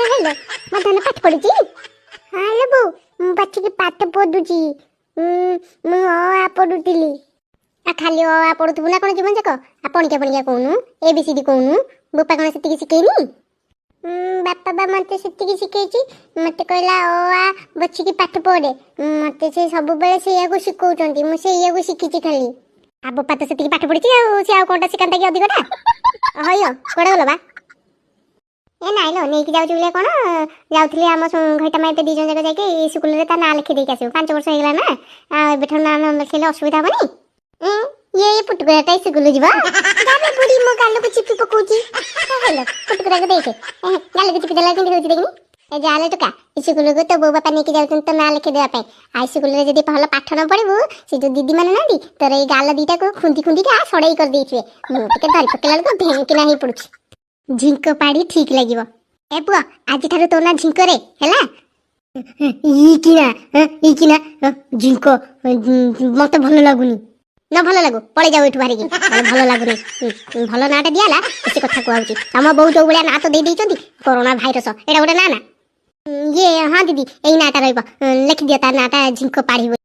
Hello, ମୋ ଧନ ପାଠ ପଢୁଛି। ହଁ ଲୋ ବୋଉ, ମୁଁ ବସିକି ପାଠ ପଢୁଛି। ମୁଁ ଅ ଆ ପଢୁଥିଲି। ଆ ଖାଲି ଅ ଆ ପଢୁଥିବୁ ନା କଣ ଜୀବନ ଯାକ? ଆ ପଣିକିଆ ପଣିକିଆ କହୁନୁ, ଏ ବି ସି ଡି କହୁନୁ। ବୋପା କଣ ସେତିକି ଶିଖେଇନି? ବାପା ବା ମତେ ସେତିକି ଶିଖେଇଛି। ମତେ କହିଲା ଅ ଆ ବସିକି ପାଠ ପଢେ। ମତେ ସେ ସବୁବେଳେ ସେଇଆକୁ ଶିଖଉଛନ୍ତି। ମୁଁ ସେଇଆକୁ ଶିଖିଛି ଖାଲି। ଆ ବୋପା ତ ସେତିକି ପାଠ ପଢିଛି, ଆଉ ସେ ଆଉ କଣଟା ଶିଖାନ୍ତା କି ଅଧିକଟା? ହଇଓ, କୁଆଡ଼େ ଗଲ ବା? ଏ ନାଇଁ ଲୋ, ନେଇକି ଯାଉଛି ବୋଲି କଣ ଯାଉଥିଲି। ଆମ ଘଇତା ମାଇପେ ଦି ଜଣ ଯାକ ଯାଇକି ସ୍କୁଲରେ ତା ନାଁ ଲେଖି ଦେଇକି ଆସିବୁ। 5 ବର୍ଷ ହେଇଗଲା ନା, ଆଉ ଏବେଠାରୁ ନାଁ ନ ଲେଖିଲେ ଅସୁବିଧା ହବନି। ଇଏ ପୁଟୁକୁରାଟା ସ୍କୁଲ ଯିବ। ଯାବେ ବୁଢୀ, ମୋ ଗାଲକୁ ଚିପି ପକଉଛି। ହେଲୋ, ପୁଟୁକୁରାକୁ ଦେଖେ, ଗାଲକୁ ଚିପି ଦେଲା କେମିତି ହଉଛି ଦେଖିନି। ଏ ଯାହେଲେ ଟୋକା, ସ୍କୁଲକୁ ତୋ ବୋଉ ବାପା ନେଇକି ଯାଉଛନ୍ତି ତୋ ନାଁ ଲେଖିଦେବା ପାଇଁ। ଆଉ ସ୍କୁଲରେ ଯଦି ଭଲ ପାଠ ନ ପଢିବୁ, ସେ ଯୋଉ ଦିଦି ମାନେ ନାହାନ୍ତି, ତୋର ଏଇ ଗାଲ ଦିଟାକୁ ଖୁନ୍ଦି ଖୁନ୍ଦିକା ସଡ଼େଇ କରିଦେଇଥିବେ। ମୁଁ ଟିକେ ଧରି ପକେଇଲା ବେଳକୁ ଭେଙ୍କିନା ହେଇ ପଡୁଛି। ଝିଙ୍କ ପାଢି ଠିକ ଲାଗିବ। ଏ ପୁଅ, ଆଜିଠାରୁ ତୋ ନା ଝିଙ୍କରେ ହେଲା। ଇ କିନା, ଇ କିନା ଝିଙ୍କ, ମତେ ଭଲ ଲାଗୁନି। ନ ଭଲ ଲାଗୁ, ପଳେଇ ଯାଉ ଏଠୁ ବାହାରିକି। ମତେ ଭଲ ଲାଗୁନି। ଭଲ ନାଁଟା ଦିଆଲା, ସେ କଥା କୁହାଉଛି। ତମ ବୋଉ ଯୋଉ ଭଳିଆ ନାଁ ତ ଦେଇ ଦେଇଛନ୍ତି, କରୋନା ଭାଇରସ, ଏଇଟା ଗୋଟେ ନାଁ ନା? ଇଏ ହଁ ଦିଦି, ଏଇ ନାଁଟା ରହିବ। ଲେଖିଦିଅ ତା ନାଁଟା ଝିଙ୍କ ପାଢି ବୋଲି।